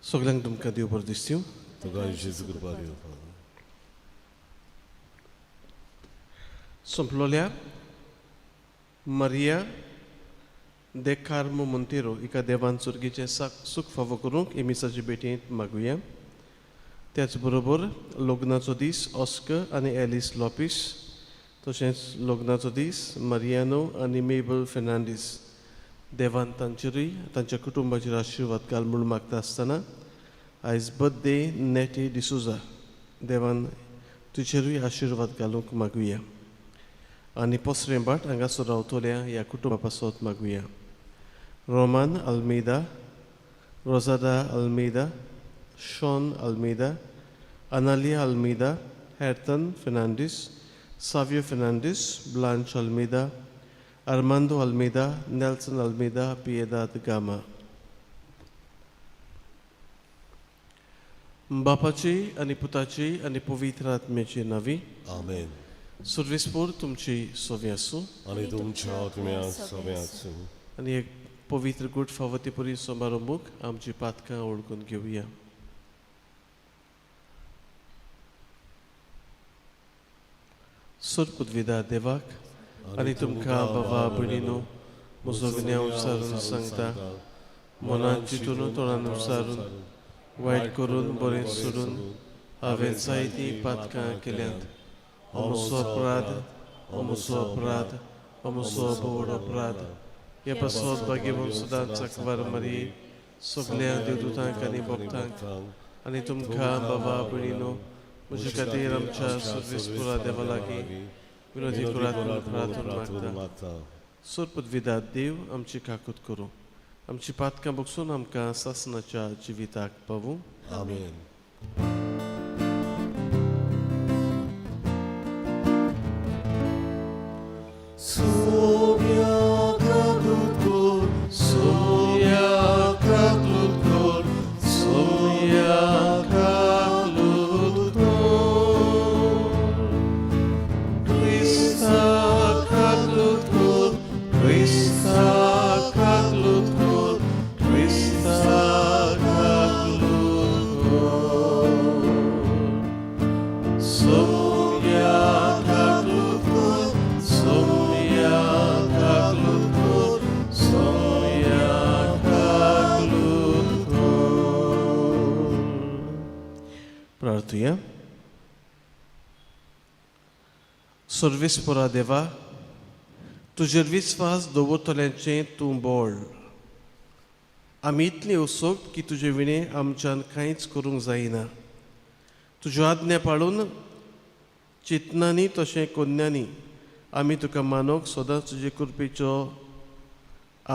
सगल्यांक तुमकां देव बरें दिसता. तुका जेजू कृपा दिवं. सोंपलोल्या मारिया दे कार्मो मोंतेरो हिका देवान सुर्गीचें सूख फावो करूंक एमिसाचे भेटेंत मागुया. त्याच बरोबर लग्नाचो दीस ऑस्कर आनी एलिस लोपीस, तशेंच लग्नाचो दीस मारियानो आनी मेबल फेर्नांडीस, देवान तांचेरूय तांच्या कुटुंबाचेर आशिर्वाद घाल म्हूण मागता आसतना आयज बर्थडे नेटी डिसोजा, देवान तुजेरूय आशिर्वाद घालूंक मागुया. आनी पोसरें भाट हांगासर रावतल्या ह्या कुटुंबा पासत मागुया. Roman Almeida, Rosada Almeida, Sean Almeida, Analia Almeida, Herton Fernandes, Savio Fernandes, Blanche Almeida, Armando Almeida, Nelson Almeida, Piedade Gama. बापाची आनी पुताची आनी पवित्र आत्म्याची नावी. आमेन. सुर्विसपूर तुमची सोवी आसूं. आनी तुमच्या आत्म्या सवे आसूं. आनी एक पवित्र गुड फावो पुरी समारंभूक आमची पातकां ओळखून घेवया. सुरपुदविदा देवाक आनी तुमकां बाबा भयणीनो म्हजो विन्याव उच्चारून सांगता, मनान चिंतून तोंडान उच्चारून वायट करून बरें सोडून हांवें जायतीं पातकां केल्यांत. हो म्हजो अपराध, हो म्हजो अपराध, हो म्हजो व्हड अपराध. हे पासत भाग्यवंत सदांच अकबर मारये, सगल्या देवदूतांक आनी भक्तांक आनी तुमकां बाबा भयणीनो म्हजे खातीर आमच्या सर्वेस्पुरा देवा लागीं विनोदी करात म्हूण प्रार्थना मागता. सोरपदविदा देव आमची काकूत करूं, आमची पातकां बगसून आमकां सासनाच्या जिविताक पावूं. आमेन. प्रार्थुया. सर्वेस्परा देवा, तुजेर विस्वास दवरतल्यांचें तूं बळ. आमी इतली असोक्त की तुजे विणें आमच्यान कांयच करूंक जायना. तुज्यो आज्ञा पाळून चिंतनांनी तशें कोन्यांनी आमी तुका मानूंक सदांच तुजे कृपेचो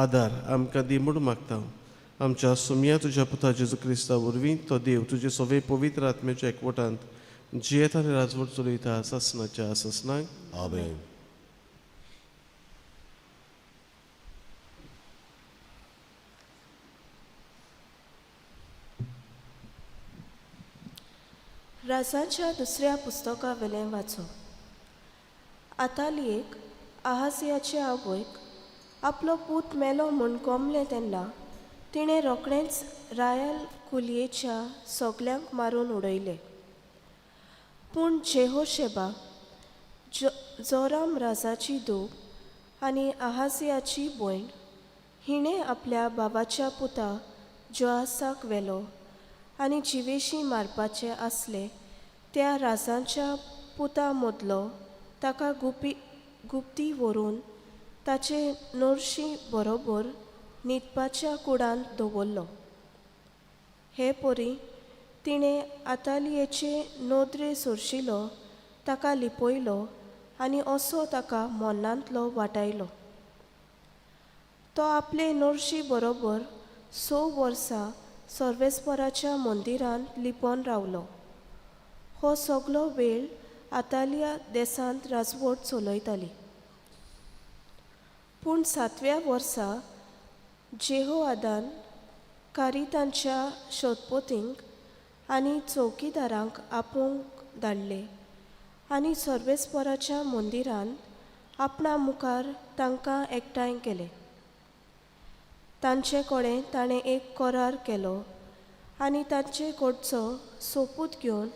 आदार आमकां दी म्हूण मागता. आमच्या सुमया तुज्या पुता जेजू क्रिस्ता वरवीं तो देव तुजे सगळे पवित्र आत्म्याच्या एकवटांत जियेता आनी राजवट चलयता सासनाच्या सासनाक. आमेन. राजाच्या दुसऱ्या पुस्तका वेलें वाचो. आतालियेक आहासियाचे आवयक आपलो पूत मेलो म्हूण कोमलें तेन्ना तिणें रोखडेंच रायल कुलयेच्या सगल्यांक मारून उडयले. पूण जेहोशेबा जोराम राजाची धूव आनी आहासियाची भयण हिणें आपल्या बाबाच्या पुता जोआसाक व्हेलो आनी जिवेशी मारपाचे आसले त्या राजांच्या पुता मदलो ताका गुप्ती व्हरून ताचे नर्शी बरोबर न्हिदपाच्या कुडांत दवरलो. हे परी तिणें आतालियेचे नदरे सोरशिलो, ताका लिपयलो आनी असो ताका मोन्नांतलो वाटायलो. तो आपले नर्शी बरोबर 6 वर्सां सर्वेस्पराच्या मंदिरांत लिपोन रावलो. हो सगलो वेळ आतालिया देसांत राजवट चलयताली. पूण 7व्या वर्सा जेहोआदान कारितांच्या शोधपोतींक आनी चौकीदारांक आपोवंक धाडले आनी सर्वेस्पराच्या मंदिरांत आपणा मुखार तांकां एकठांय केले. तांचे कडेन ताणें एक करार केलो आनी तांचे कडचो सोपूत घेवन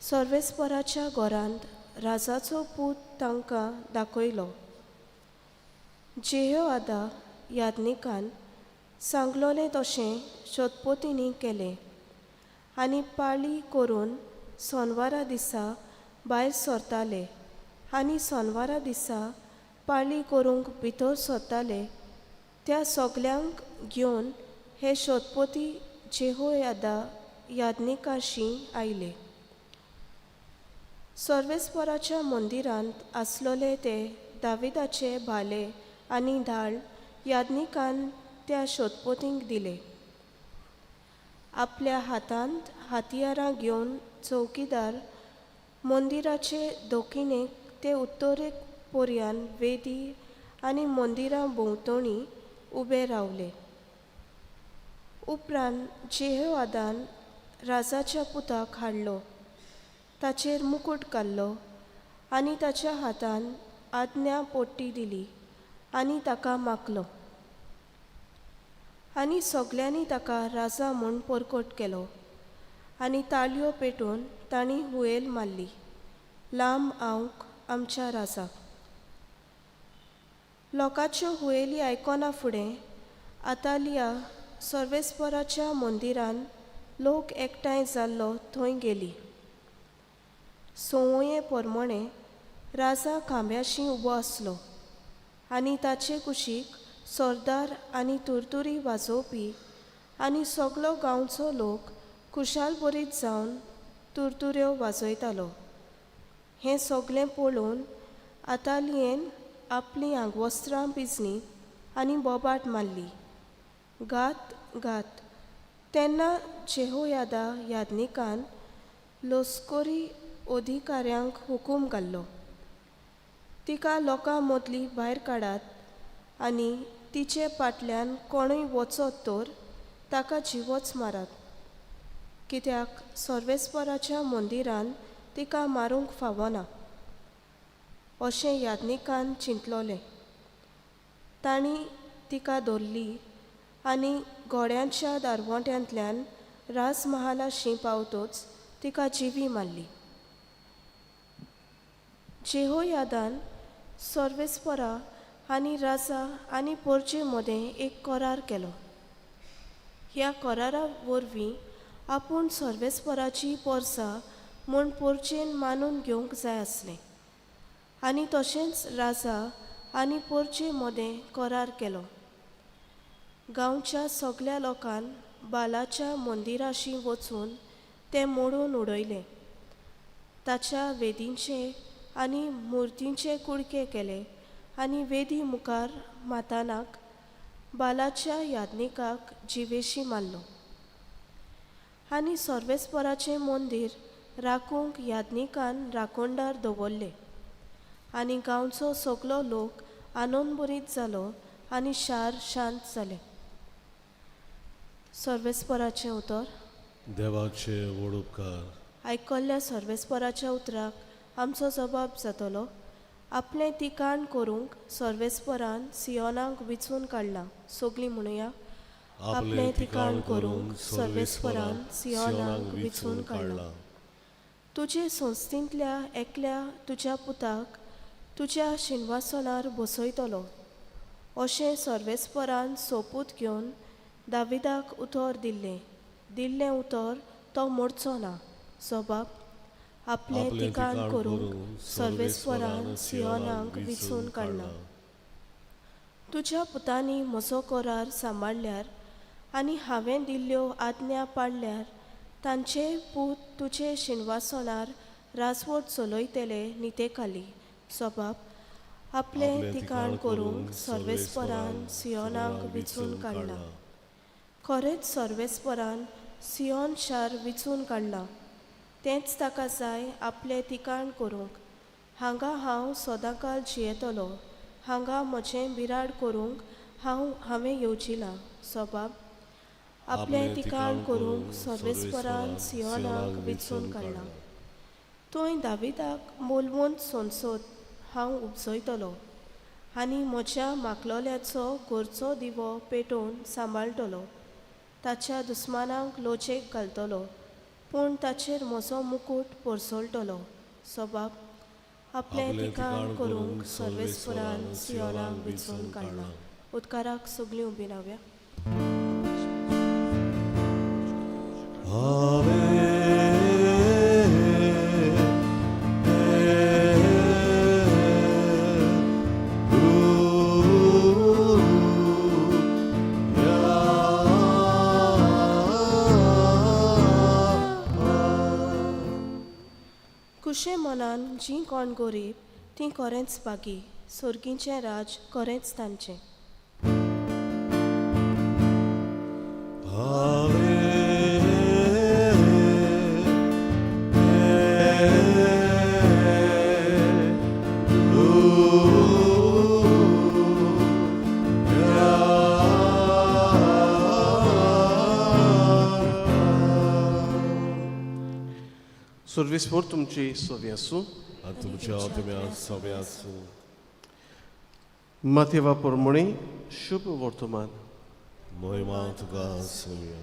सर्वेस्पराच्या घरांत राजाचो पूत तांकां दाखयलो. जेहोआदा याज्ञिकान सांगलोलें तशें शतपतींनी केलें आनी पाळी करून सोनवारा दिसा भायर सरताले आनी सोनवारा दिसा पाळी करूंक भितर सरताले त्या सगल्यांक घेवन हे शतपती जेहोयादा याज्ञिकाशी आयले. सर्वेस्पराच्या मंदिरांत आसलोले ते दाविदाचे भाले आनी ढाल याज्ञिकान त्या शतपतींक दिले. आपल्या हातांत हातयारां घेवन चौकीदार मंदिराचे दक्षिणेक ते उत्तरेक पर्यान वेदी आनी मंदिरां भोंवतणी उबे रावले. उपरांत जेहोआदान राजाच्या पुताक हाडलो, ताचेर मुकूट घालो आनी ताच्या हातान आज्ञा पोट्टी दिली आनी ताका मागलो आनी सगल्यांनी ताका राजा म्हूण परकट केलो आनी ताळयो पेटोवन तांणी हुयेल मारली, लांब आवंक आमच्या राजाक. लोकांच्यो हुयेली आयकना फुडें आतालिया सर्वेस्पराच्या मंदिरान लोक एकठांय जाल्लो थंय गेली. संवये प्रमाणे राजा खांब्याशी उबो आसलो आनी ताचे कुशीक सरदार आनी तुरतुरी वाजोवपी आनी सगलो गांवचो लोक खुशालभरीत जावन तुरतुऱ्यो वाजयतालो. हें सगलें पळोवन आतालियेन आपलीं आंगवस्त्रां पिजलीं आनी बोबाट मारली, घात घात. तेन्ना जेहोयादा याज्ञिकान लश्करी अधिकाऱ्यांक हुकूम घाल्लो, तिका लोकां मदली भायर काडात आनी तिचे फाटल्यान कोणूय वचत तर ताका जिवोच मारात, कित्याक सर्वेस्पराच्या मंदिरान तिका मारूंक फावना अशें याज्ञिकान चिंतलोलें. तांणी तिका धरली आनी घोड्यांच्या दारवंट्यांतल्यान राजमहालाशी पावतच तिका जिवी मारली. जेहोयादान सर्वेस्परा आनी राजा आनी पोरजे मदें एक करार केलो. ह्या करारा वरवीं आपूण सर्वेस्पराची पोरसा म्हूण पोरजेन मानून घेवंक जाय आसलें आनी तशेंच राजा आनी पोरजे मदें करार केलो. गांवच्या सगल्या लोकान बालाच्या मंदिराशी वचून तें मोडून उडयलें, ताच्या वेदींचे आनी मुर्तींचे कुडके केले आनी वेदी मुखार मातानाक बालाच्या याज्ञिकाक जिवेशी मारलो आनी सर्वेस्पराचें मंदीर राखूंक याज्ञिकान राखणदार दवरले आनी गांवचो सगलो लोक आनंदभरीत जालो आनी शार शांत जालें. सर्वेस्पराचें उतर. देवाचे व्हड उपकार. आयकल्ल्या सर्वेस्पराच्या उतराक आमचो जबाब जातलो. आपलें तिकाण करूंक सर्वेस्परान सियोनाक विचून काडलां. सगलीं म्हणुया, आपलें ठिकाण करूंक सर्वेस्परान सियोनाक विचून काडलां. तुजे संस्थेंतल्या एकल्या तुज्या पुताक तुज्या शिनवासनार बसयतलो अशें सर्वेस्परान सोपूत घेवन दाविदाक उतर दिल्लें. दिल्लें उतर तो मोडचो ना. जबाब, आपलें ठिकाण करूंक सर्वेस्परान सियोनाक विचून काडलां. तुज्या पुतांनी म्हजो करार सांबाळ्ळ्यार आनी हांवें दिल्ल्यो आज्ञा पाळ्ळ्यार तांचे पूत तुजे शिनवासनार राजवट चलयतले नितेखाली. जबाब, आपलें ठिकाण करूंक सर्वेस्परान सियोनाक विचून काडलां. खरेंच सर्वेस्परान सियोन शार विचून काडलां, तेंच ताका जाय आपलें ठिकाण करूंक. हांगा हांव सदांकाल जियेतलो, हांगा म्हजें बिराड करूंक हांवें येवजिलां. जबाब, आपलें ठिकाण करूंक सर्वेस्परान सियोनाक विचून काडलां. थंय दाविदाक मोलवंत संसद हांव उपजयतलो आनी म्हज्या मागलोल्याचो घरचो दिवो पेटोवन सांबाळटलो. ताच्या दुस्मानांक लोचेक घालतलो, पूण ताचेर म्हजो मुकूट पोरसोळटलो. सोबाब आपलें ठिकाण करूंक सर्वेस्परान सियोनाक विचून काडलां. उदकाराक सगळीं उबी रावया. कुशे मनान जीं कोण गरीब तीं कोरेंच बागी, सोर्गींचें राज कोरेंच तांचें. सर्वेस्पोर तुमची सोवी आसूं. आनी तुमच्या आत्म्यात सवे आसूं. माथेवा प्रमाणे शुभ वर्तमान. महिमा तुका सोम्या.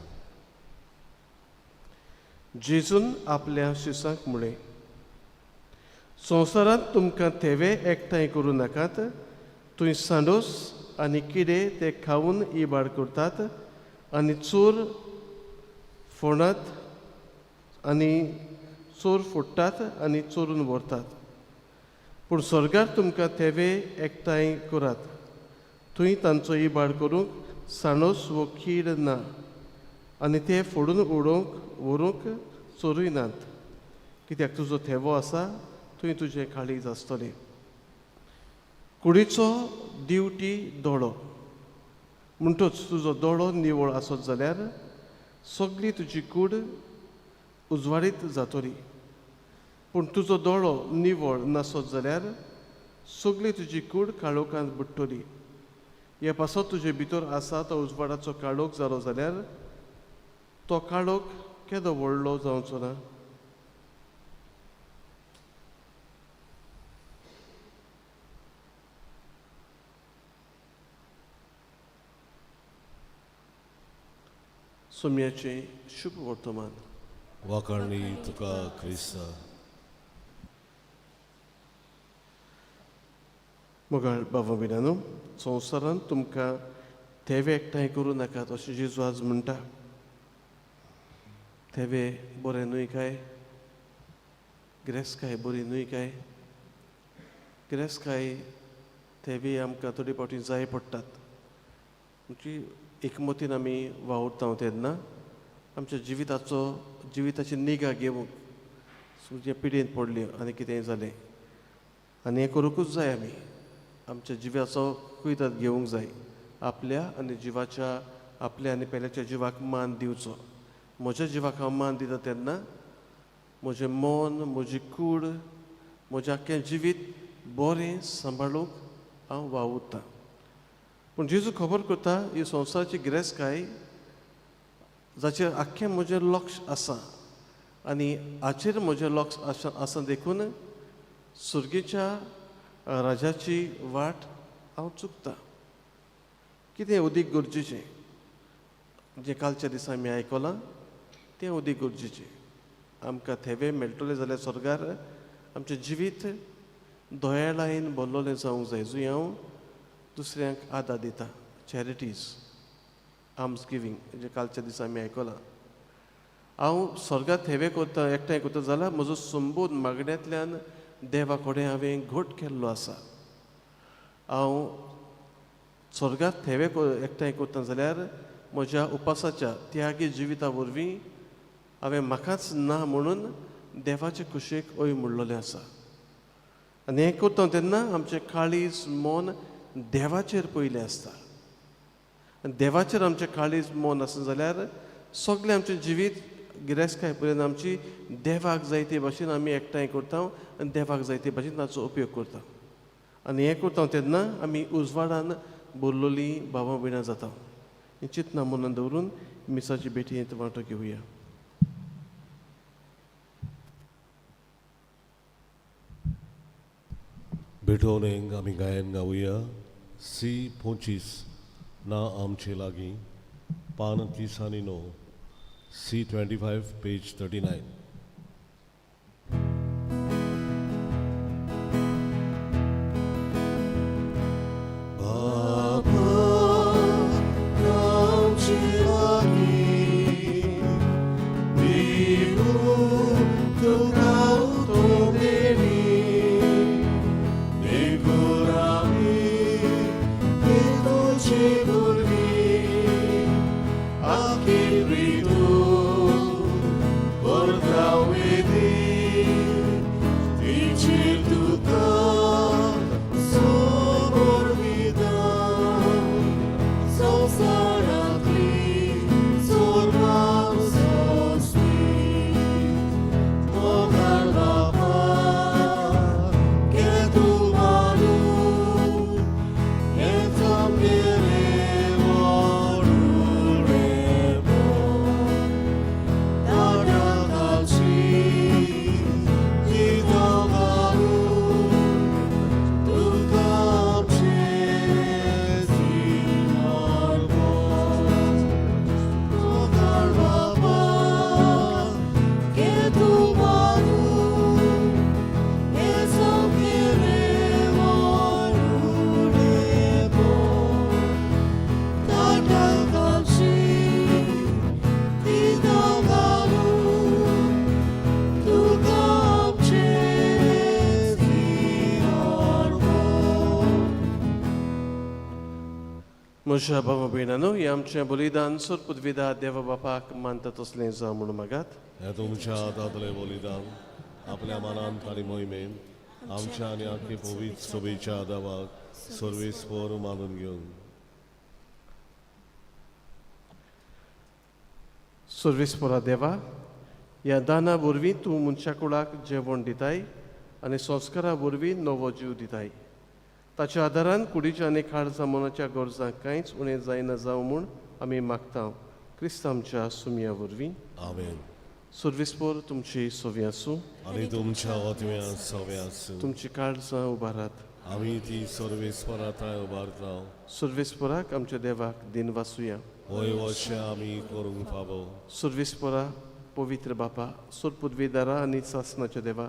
जेजून आपल्या शिसांक म्हळें, संवसारांत तुमकां थेवे एकठांय करूं नाकात, थंय सांडोस आनी किडे ते खावन इबाड करतात आनी चोर फोंडात आनी चोर फोडटात आनी चोरून व्हरतात. पूण स्वर्गार तुमकां थेवे एकठांय करात, थंय तांचो इबाड करूंक सांडोस वो कीड ना आनी ते फोडून उडोवंक व्हरूंक चोरूय नात. कित्याक तुजो थेवो आसा थंय तुजें काळीज आसतलें. कुडीचो दिवटी दोळो, म्हणटच तुजो दोळो निवळ आसत जाल्यार सगळी तुजी कूड उजवाडीत जातली, पूण तुजो दोळो निवळ नासत जाल्यार सगळी तुजी कूड काळोखांत बुडटली. हे पासत तुजे भितर आसा तो उजवाडाचो काळोख जालो जाल्यार तो काळोख केदो व्हडलो जावचो ना. सोम्याचें शुभ वर्तमान. वाखाणी तुका क्रिस्ता. मोगाळ बाबा भयणांनो, संवसारांत तुमकां थेवे एकठांय करूं नाकात अशें जेजू आज म्हणटा. थेवे बरें न्हय काय? गिरेस्तकाय बरी न्हय काय? गिरेस्तकाय थेवे आमकां थोडे फावटी जाय पडटात. म्हणजे एकमतीन आमी वावुरता तेन्ना आमच्या जिविताचो जिविताची निगा घेवंक जे पिडेन पडली आनी कितेंय जालें आनी हें करूंकूच जाय. आमी आमच्या जिवाचो कुयदाद घेवंक जाय. आपल्या आनी जिवाच्या आपल्या आनी पेल्याच्या जिवाक मान दिवचो. म्हज्या जिवाक हांव मान दिता तेन्ना म्हजें मन, म्हजी कूड, म्हजें आख्खें जिवीत बरें सांबाळूंक हांव वावुरतां. पूण जेजू खबर करता ही संवसाराची गिरेस्तकाय जाचेर आख्खें म्हजें लक्ष आसा आनी हाचेर म्हजें लक्ष आसा देखून सुर्गेच्या राजाची वाट हांव चुकता. कितें अदीक गरजेचें जें कालच्या दिसा आमी आयकलां तें अदीक गरजेचें. आमकां थेवे मेळटले जाल्यार स्वर्गार आमचें जिवीत दयाळायेन भरलेलें जावंक जाय. जंय हांव दुसऱ्यांक आदार दिता, चॅरिटीज, आर्म्स गिवींग जें कालच्या दिसा आमी आयकलां. हांव स्वर्गार थेवे करता एकठांय करता जाल्यार म्हजो संबोध मागण्यांतल्यान देवा कडेन हांवें घट केल्लो आसा. हांव स्वर्गार थेवे एकठांय करता जाल्यार म्हज्या उपासाच्या त्यागी जिविता वरवीं हांवें म्हाकाच ना म्हणून देवाचे कुशेक अय म्हणलेलें आसा. आनी हें करता तेन्ना आमचें काळीज मन देवाचेर पयलें आसता. आनी देवाचेर आमचें काळीज मन आसना जाल्यार सगळें आमचें जिवीत गिरेस्तकाय पर्यंत आमची देवाक जाय ते भाशेन आमी एकठांय करता आनी देवाक जाय ते भाशेन ताचो उपयोग करता. आनी हें करता तेन्ना आमी उजवाडान भरलेलीं भावां भयणां जाता. ही चिंतना मनान दवरून मिसाची भेटयेंत वांटो घेवया. भेटवणेक आमी गायन गावया. सी 25 ना आमचे लागीं पान 30 आनी 9, C 25 page 39. म्हज्या भावा भयणांनो, हें आमचें बलिदान सोरपुदविदा देवा बापाक मानता तसलें जावं म्हणून मागात. हें तुमच्या हातांतलें बलिदान आपल्या मनान आनी मोहिमेन आमच्या आनी आख्खे पवित्र सभेच्या देवाक सर्वेस्पर मानून घेवन. सर्वेस्परा देवा, ह्या दाना वरवीं तूं मनशा कुळाक जेवण दिताय आनी संस्कारा वरवीं नवो जीव दिताय. ताच्या आदारान कुडीच्या आनी काळजा मनाच्या गरजांक कांयच उणें जायना जावं म्हूण आमी मागता, क्रिस्त आमच्या सुमया वरवीं. आमेन. सर्वेस्पर तुमची सवी आसूं आनी तुमच्या ओतव्या सवे आसूं. तुमची काळजां उबारात. आमी ती सर्वेस्परा थंय उबारता. सर्वेस्पराक आमच्या देवाक दिनवासुया. वय वशें आमी करूंक फावो. सर्वेस्परा पवित्र बापा, सोरपुदवेदारा आनी सासनाच्या देवा,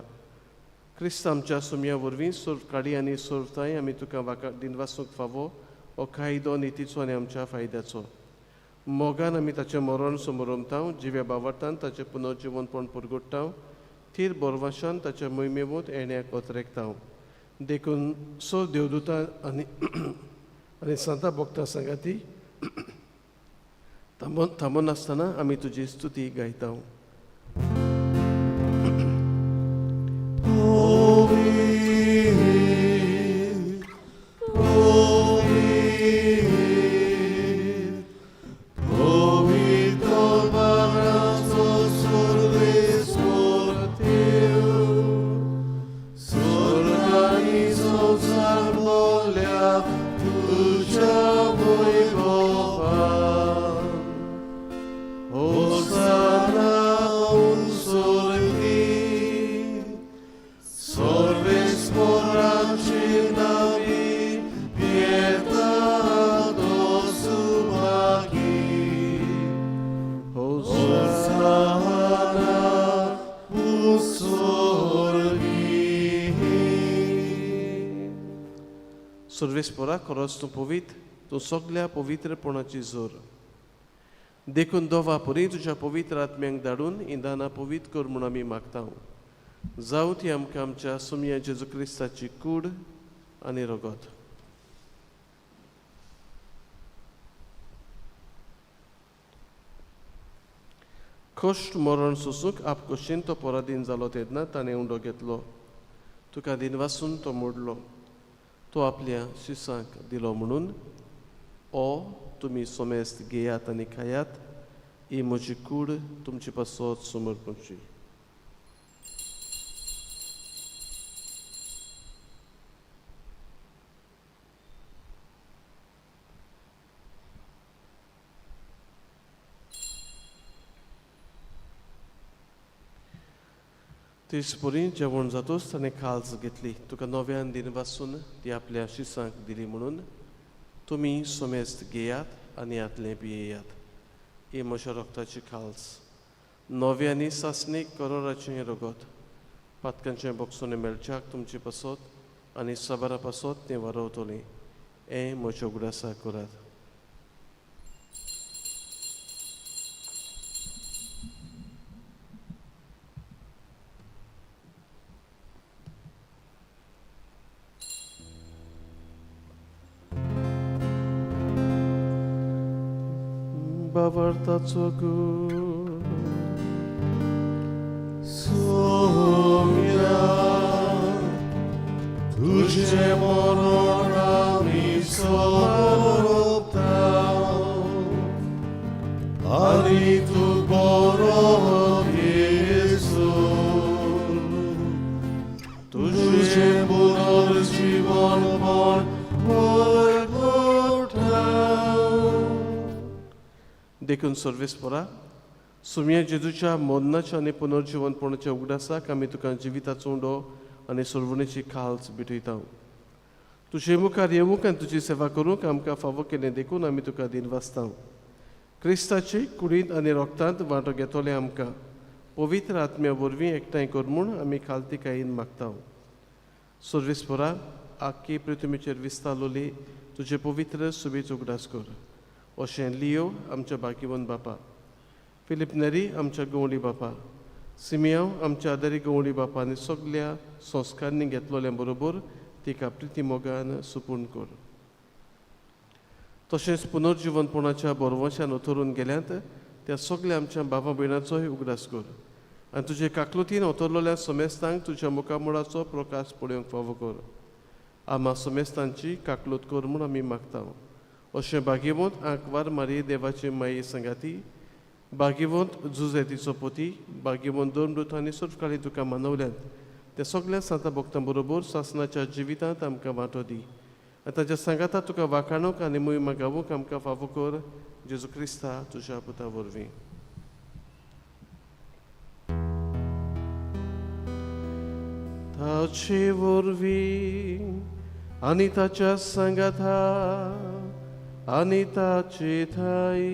क्रिस्त आमच्या सुमया वरवीं सर्व काडी आनी सर्वताय आमी तुका वाका दिनवासूंक फावो हो कायदो नितीचो आनी आमच्या फायद्याचो. मोगान आमी ताचें मरण समरमता, जिव्या बावटान ताचें पुनर्जिवनपण पुरगुट्टा, थीर बोरवाशान ताच्या मोहिमेवत येण्याक अतरेकता. देखून स देवदूतां आनी आनी सांता भक्ता सांगाती थांबून नासतना आमी तुजी स्तुती गायता. सर्वेस्परा खरोच तूं पवित्र, तूं सगल्या पवित्रपणाची जोर. देखून दोवा परी तुज्या पवित्र आत्म्यांक धाडून इंदाना पवित्र कर म्हूण आमी मागता. जावं ती आमकां आमच्या सुमया जेजू क्रिस्ताची कूड आनी रगत. कश्ट मरण सोसूंक आपकोशीन तो पराधीन जालो तेन्ना ताणें उंडो घेतलो, तुका दिनवासून तो मोडलो, तो आपल्या शिसांक दिलो म्हणून, ओ तुमी सोमेस्त घेयात आनी खायात, ही म्हजी कूड तुमचे पासत समर्पणची. तेच परी जेवण जातूच ताणें खाल्स घेतली, तुका नव्यान दिनवासून ती आपल्या शिसांक दिली म्हणून, तुमी सोमेस्त घेयात आनी हातलें पियेयात. ही म्हज्या रोगताची खाल्स नवी आनी सासणीक करोराचें हें रगत पातकांचें बोगसोने मेळच्याक तुमचे पासत आनी सबारा पासत तें वारवतलें. हें म्हज्या उगडासाक करात. बाबार्थाचो गूण सोम्या तुझे मरण आमी सोरता आनी तूं बरो येसू तुझे पुनर्जीवन पण देखून सर्वेस परा सुमया जेजूच्या मरणाच्या आनी पुनर्जिवनपणाच्या उगडासाक आमी तुका जिविताचो उंडो आनी सोडवणेची खाल्स भेटयता. तुजे मुखार येवंक आनी तुजी सेवा करूंक आमकां फावो केलें देखून आमी तुका दिनवासता. क्रिस्ताची कुडींत आनी रोगतांत वांटो घेतले आमकां पवित्र आत्म्या वरवीं एकठांय कर म्हूण आमी खालतिकायेन मागता. सर्वेस परा आख्खी पृथ्वीचेर विस्तारलोली तुजे पवित्र सुबेच उगडास कर. अशें लियो आमच्या भाग्यवंत बापा, फिलीप नेरी आमच्या गवळी बापा, सिमियांव आमच्या आदारी गवळी बापा आनी सगल्या संस्कारांनी घेतलोल्या बरोबर तिका प्रिती मोगान सुपूर्ण कर. तशेंच पुनर्जिवनपणाच्या बरवशान उतरून गेल्यात त्या सगल्या आमच्या बाबा भयणाचोय उगडास कर आनी तुजे काकलुतीन उतरलेल्या समेस्तांक तुज्या मुखामळाचो प्रकाश पळोवंक फावो कर. आमा समेस्तांची काकलूत कर म्हूण आमी मागता. अशें भाग्यवंत आंकवार मारी देवाची माये संगाती, भाग्यवंत जुजेतीचो पोती, भाग्यवंत दोन मृत आनी सर्वकाळी तुका मानवल्यात त्या सगल्या सांता भक्तां बरोबर सासनाच्या जिवितांत आमकां वांटो दी आनी ताच्या सांगाता तुका वाखाणूंक आनी मोहिमा गावूंक आमकां फावो कर. जेजू क्रिस्ता तुज्या पुता वरवीं. ताचे वरवीं आनी ताच्या सांगाता आनी ताचे ठाई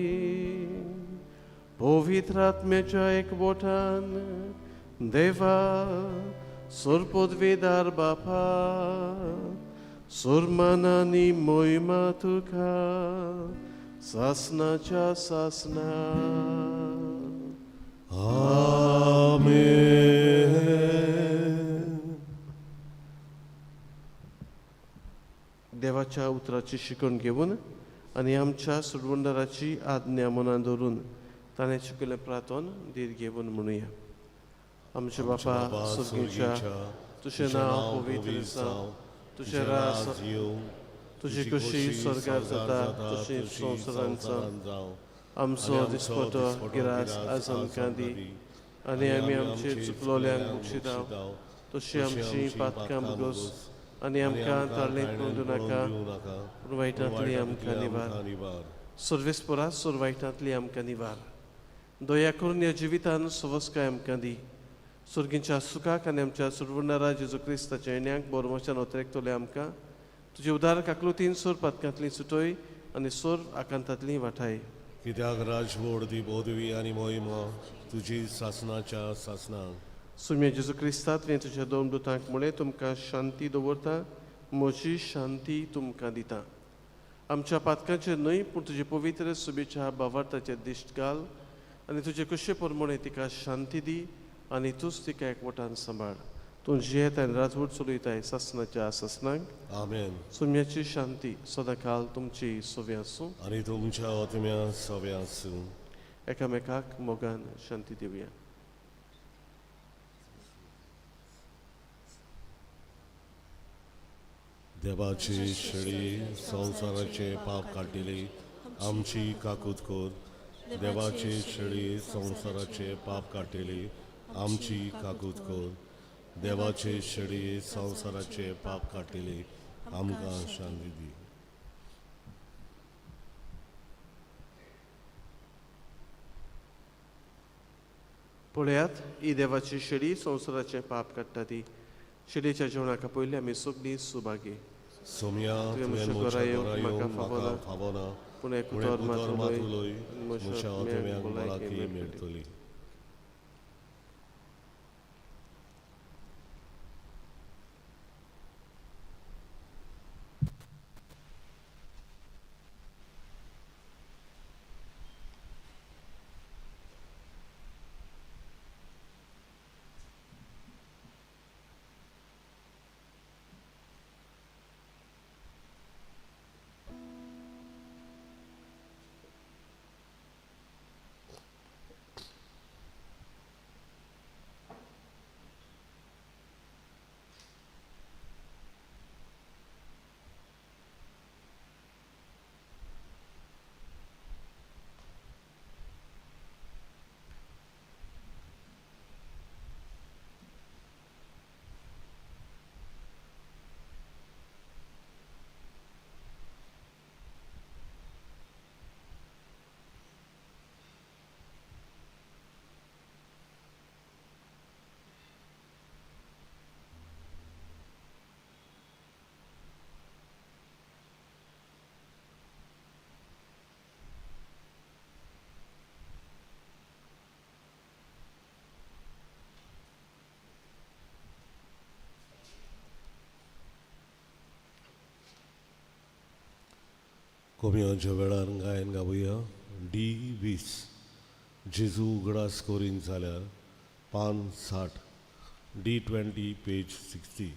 पवित्र आत्म्याच्या एकवटान देवा सोरपदवेदार बापा सोरमानानी मोहिमा तुका सासनाच्या सासना. आमेन. देवाच्या उतराची शिकवण घेवन आनी आमच्या सुरवंडराची आज्ञा मनान धरून ताणें शिकयल्लें प्रार्थन धीर घेवन म्हणुया. आमच्या बापा सुर्गीच्या, तुजें नांव पवित्र जावं, तुजें राज येवं, तुजी खुशी स्वर्गार जाता तशी संवसारांत जावं. आमचो दिसपटो गिरास आज आमकां दी आनी आमी आमचे चुकलोल्यांक बक्षिता तशी आमची पातकां भोगोस आनी आमकां ताळेंत पडूं नाका पूण वायटांतली आमकां निवार. सर्वेस्परा सोर वायटांतली आमकां निवार. दया करून ह्या जिवितान सवस्काय आमकां दी. सुर्गींच्या सुखाक आनी आमच्या सुरवणारा जेजू क्रिस्ताच्या येण्याक बोरमाच्यान ओतरेकतले आमकां तुजे उदार काकलुतीन सोर पातकांतली सुटय आनी सोर आकांतांतली वाठाय. कित्याक राजवड ती बोधवी आनी मोहिमा तुजी सासनाच्या सासनाक. सुम्या जेजू क्रिस्ता तुवें तुज्या दोन दुतांक म्हळें तुमकां शांती दवरता, म्हजी शांती तुमकां दिता. आमच्या पातकांचेर न्हय पूण तुजे पवित्र सुबेच्या भावार्थाचेर दिश्ट घाल आनी तुजे कुशे प्रमाणे तिका शांती दी आनी तूंच तिका एकवटान सांबाळ. तूं जियेत आनी राजवट चलयताय सासनाच्या सासनाक. आमेन. सुम्याची शांती सदांकाल तुमची सोवी आसूं आनी तुमच्या आत्म्या सवे आसूं. एकामेकाक मोगान शांती दिवया. देवाची शेळी संवसाराचे पाप काडटिली आमची काकूत कर. देवाची शेळी संवसाराचे पाप काडटिली आमची काकूत कर. देवाची शेळी संवसाराचे पाप काडटिली आमकां शांती दी. पळयात ही देवाची शेळी संवसाराचें पाप काडटा ती. शेळयेच्या जेवणाक पयलीं आमी सगळीं सुभागी. सोम्या तुवें तुवें म्हज्या म्हज्या घरा येवंक घरा म्हाका येवंक फावना. म्हाका फावना, पूण पूण एकुतोर एकुतोर मात मात उलय उलय म्हज्या म्हज्या आत्म्याक आत्म्याक भलायकी भलायकी मेळटली. मेळटली. कोमियांच्या वेळार गायन गावया डी 20 जेजू उगडास करीन जाल्यार पान 60 डी 20 पेज 60.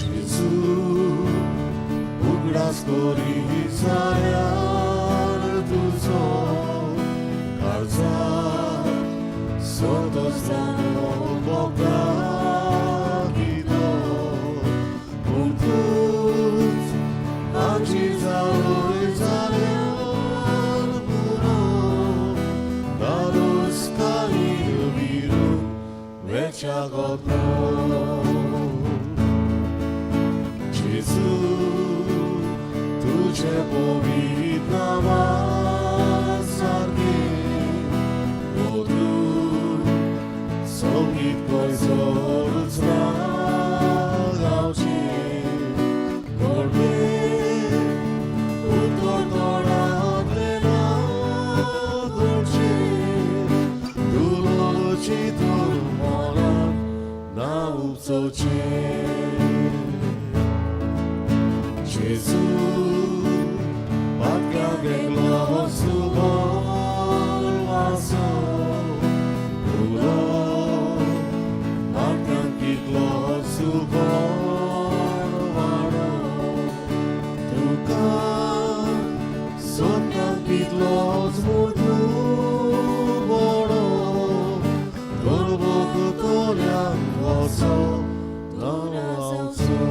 जेजू उगडास करी जाल्यार तुजो काळजाक सोदोस कितो पूण तूंच आजी जावय जाल्यार पुरो नारूस काहीर विरू वेच्या गोतलो. जेजू तुझे पवित्र नांवा सारकें मधुर संगीत खंयसरूच ना गावचें कोडवें उतर तोंडांतलें ना घोळचें दुलोची तूं मनाक ना उपसोचें. जेजू पातक्यांक एकलो सुबोल वासो उलो पातक्यांक कितलो सुबोल वाडो तुका सोदप्यांक कितलोच मुदू बोडो धरबोक तोल्यांक वसो जावचो.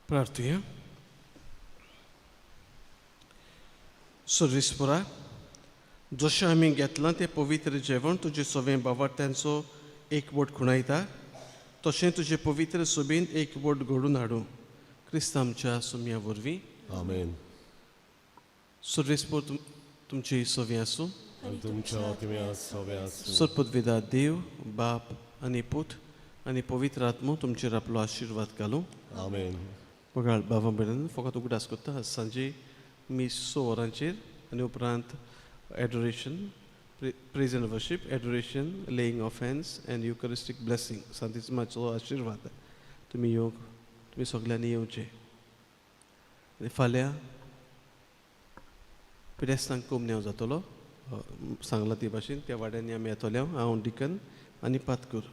प्रार्थुया. सर्वेस्परा, जशें आमी घेतलां तें पवित्र जेवण तुजे सवें बावाट्यांचो एकवट खुणायता, तशें तुजे पवित्र सभेन एकवट घडून हाडूं, क्रिस्त आमच्या सुमया वरवीं. आमेन. सर्वेस्पर तुमची सवी आसूं. आनी तुमच्या आत्म्या सवे आसूं. सरपदवेदा देव बाप आनी पूत आनी पवित्र आत्मो तुमचेर आपलो आशिर्वाद घालूं. आमेन. बघाल बाबा भयणांनो, फकत उगडास करता, आज सांजे मीस 6 वरांचेर आनी उपरांत adoration, praise and worship, adoration, laying of hands and Eucharistic blessing, सांतिस्माचो आशिर्वाद. तुमी येवंक, तुमी सगल्यांनी येवचें. आनी फाल्यां पिडेस्तांक कोमन्यांव जातलो, सांगलां ते भाशेन त्या वाड्यांनी आमी येतले. हांव डिकन आनी पातकूर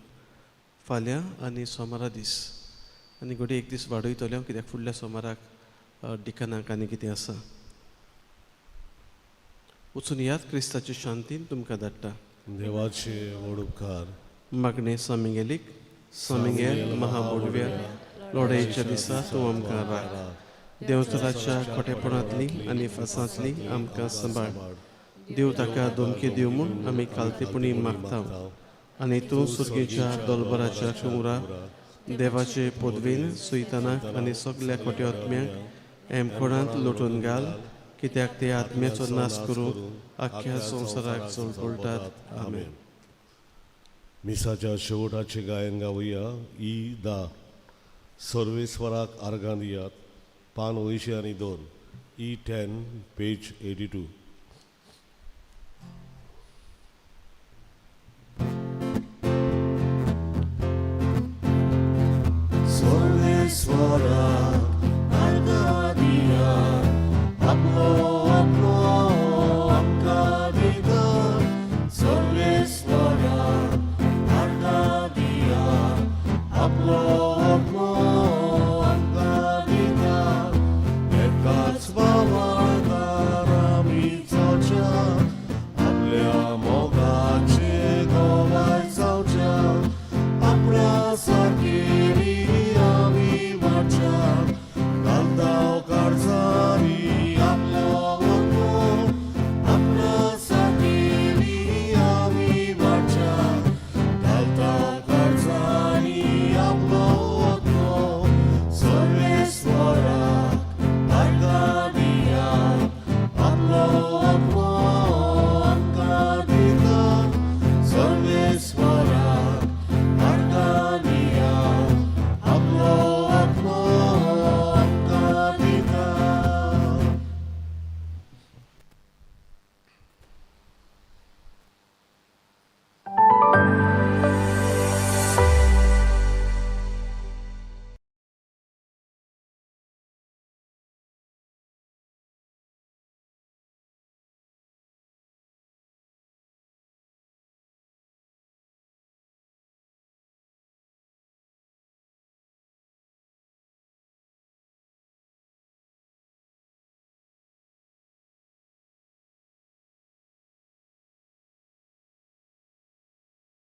फाल्यां आनी सोमारा दीस, आनी घडये एक दीस वाडयतले हांव, कित्याक फुडल्या सोमाराक डिकनाक आनी कितें आसा. वचून याद, क्रिस्ताचे शांतीन तुमकां धाडटा. देवाचे व्हड उपकार. मागणें सामिंगेलीक. सामिंगेल महाबोडव्या, लढायेच्या दिसा तूं आमकां राख. देंवचाराच्या खोटेपणांतली आनी फासांतली आमकां सांबाळ. देव ताका धमकी दिवं म्हूण आमी कालतेपणी मागता, आनी तूं सुर्गेच्या दोलबराच्या कुंवरा देवाचे पदवेन सुयतानाक आनी सगल्या खोट्या आत्म्यांक एमकोणांत लोटून घाल, कित्याक ते आत्म्याचो नाश करूंक आख्ख्या संवसाराक चळपळटात. आमेन. मिसाच्या शेवटाचे गायन गावया. ई 10, सर्वेस्वराक आर्गां दियात, पान 82, E 10, page 82.